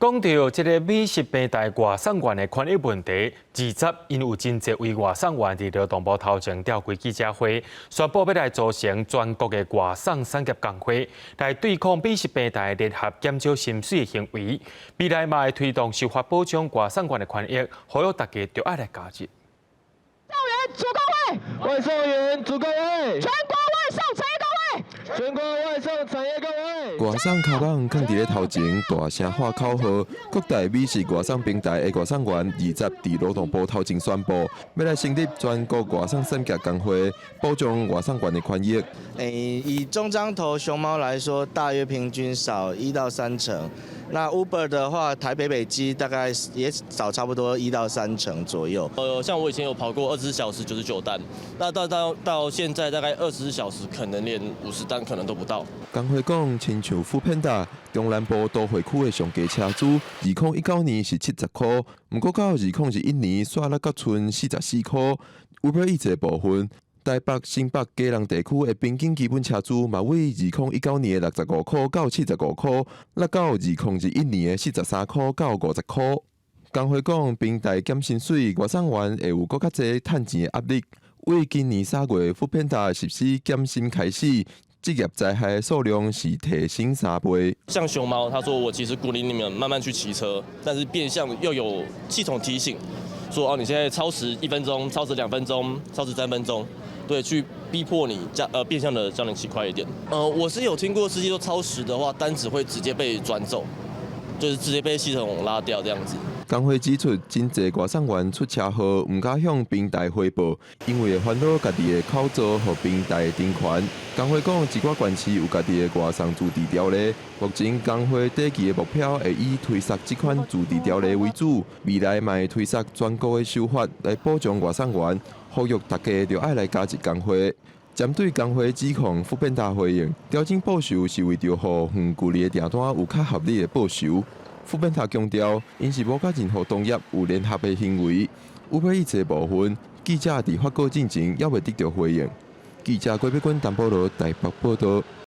講到這个美食平台外送員的權益問題，二十𪜶有真濟位外送員佇勞動部頭前召開記者會，宣布欲來組成全國的外送產業工會，來對抗美食平台聯合減少薪水的行為。未來嘛會推動修法保障外送員的權益，呼籲大家著愛來加入。組工會，外送員組工會，全國外送產業工會，全國外送產業工會。外送跤蠓囥佇咧頭前，大聲喊口號。各大美食外送平台的外送員，二十佇勞動部頭前宣布，欲來成立全國外送產業工會，保障外送員的權益。欸，以中彰投熊貓來說，大約平均少1到3成。那 Uber 的話，台北北基大概也少差不多1到3成左右。像我以前有跑過24小時99單，那到現在大概24小時可能連50單可能都不到。工會講，親像 foodpanda 中南部都會區的上低車資，2019年是70箍，毋過到2021年煞落閣賰44箍。Uber Eats 的部分，台北、新北、基隆地區的平均基本車資嘛，為2019年的65箍到75箍，落到2021年的43箍到50箍。工會講，平台減薪水，外送員會有閣較濟趁錢的壓力。為今年3月 foodpanda 實施減薪開始，職業災害的數量是提升3倍。像熊貓，他說我其實鼓勵你們慢慢去騎車，但是變相又有系統提醒，說哦，你現在超時1分鐘，超時2分鐘，超時3分鐘，對，去逼迫你加變相的叫你騎快一點。我是有聽過司機說超時的話，單子會直接被轉走，就是直接被系統拉掉這樣子。工會指出，真濟外送員出車禍，毋敢向平台回報，因為會煩惱家己的口座予平台停權。工會講，一寡縣市有家己的外送自治條例，目前工會短期的目標會以推捒這款自治條例為主，未來嘛會推捒全國的修法來保障外送員，呼籲大家著愛來加入工會。針對工會指控，foodpanda 回應，調整報酬是為著予遠距離的訂單有較合理的報酬。foodpanda 強調，𪜶是無佮任何同業有聯合的行為。Uber Eats 的部分，記者佇發稿進前猶未得著回應。記者郭碧君、陳保羅台北報導。